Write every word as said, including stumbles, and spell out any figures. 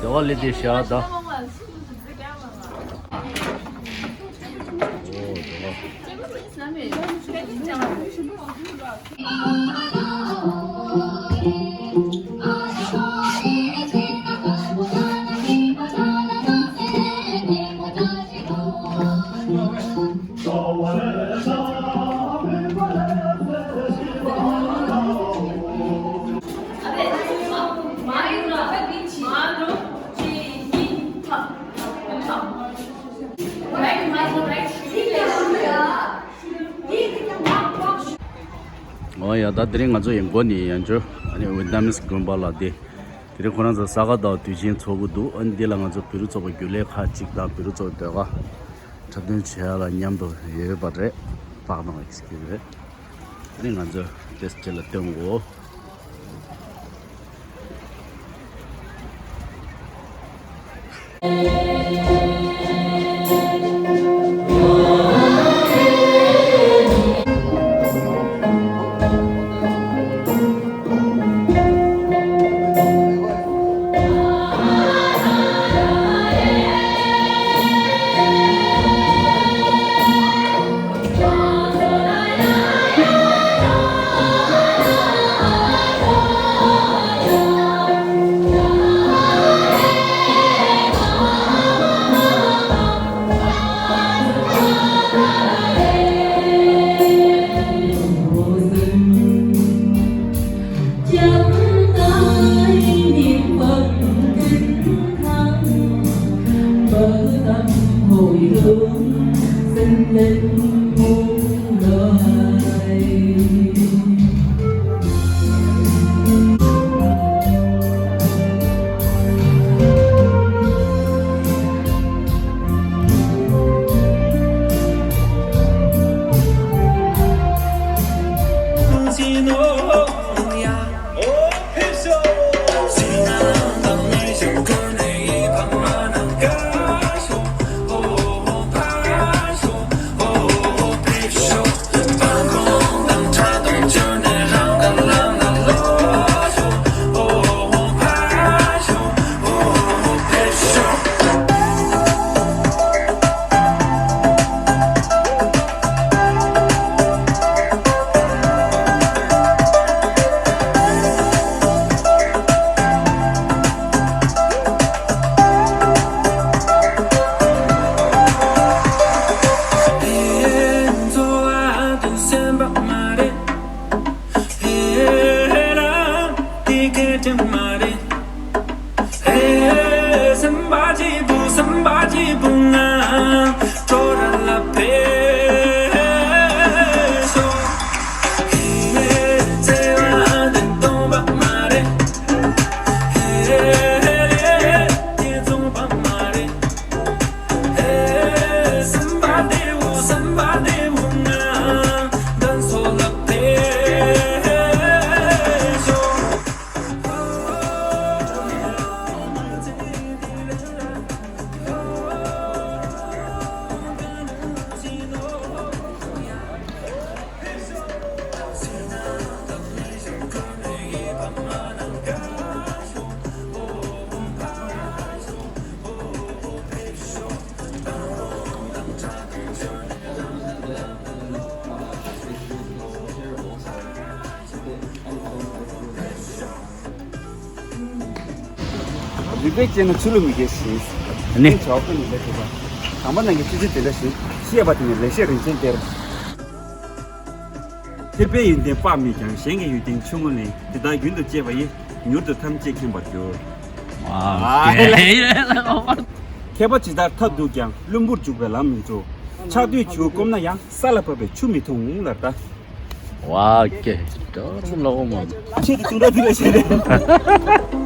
དེ་བ་ལི་དེ་ཤ་ད། ཨོ་ཡ། ད་དེ་རིང་ང་ཚོ་ཡི་མགོ་ནས་ཡང་བསྐྱར་ཨ་ནི་ཝེ་ཏི་ནམ་མིས་དགོན་པ་ལ་བསྡད། དེ་རིང་ཁོ་རང་ཚོ་ས་ག་ཟླ་བ་དུས་ཆེན་འཚོགས་ཀྱི་འདུག་ཨ་ནི་འདི་ལ་ང་ཚོ་བོད་རིགས་ཚོགས་པ་རྒྱུན་ལས་ཁག་ཅིག་དང་བོད་རིགས་ཚོགས་པའི་ཟློས་གར་འཁྲབ་སྟོན་བྱེད་ཡ་ལ་མཉམ་དུ་ཡོད་པ་རེད། པགས་དང་ཨེག་སི་ཀིའུ་རེད། ཨ་ནི་ང་ཚོ་ཏེས་ཁྱེད་ལ་སྟོན་གོ། རིག་པས་དཔྱད་ན་ཆུ་ལུད་མི་སྐྱེ་ཞིང་། ནི། ཆོག་པའི་ནི་ལས་བྱེད་པ། དང་པོ་ནང་གི་ཆུ་ཚོད་དེ་འདྲ་ཞིག་ཤེས་པ་དེ་ནི་ལེགས་བཤད་རིན་ཆེན་གཏེར། ཐེག་པའི་ཡོན་ཏན་དཔག་མེད་ཀྱང་། གཞན་གྱི་ཡོན་ཏན་ཆུང་ངུ་ལས། དེ་དག་རྒྱུན་དུ་སྤྱད་པ་ཡིས། མྱུར་དུ་ཐམས་ཅད་མཁྱེན་པར་འགྱུར། ཨ། མཁས་པ་ཇི་ལྟར་ཐབས་རྡུགས་ཀྱང་། བླུན་པོར་འཇུག་པའི་ལམ་མི་འགྲོ། ཆགས་སྡོད་ཆུ་བོ་བསྐོམ་ན་ཡང་། ས་ལ་བབས་པའི་ཆུ་མི་འཐུང་ལབ་ད། ཝ་ཀེ། ཏོ་ལོ་མ། ཆེད་དུ་གསུང་སྒྲ་འདི་ལ་བྱས་ཏེ།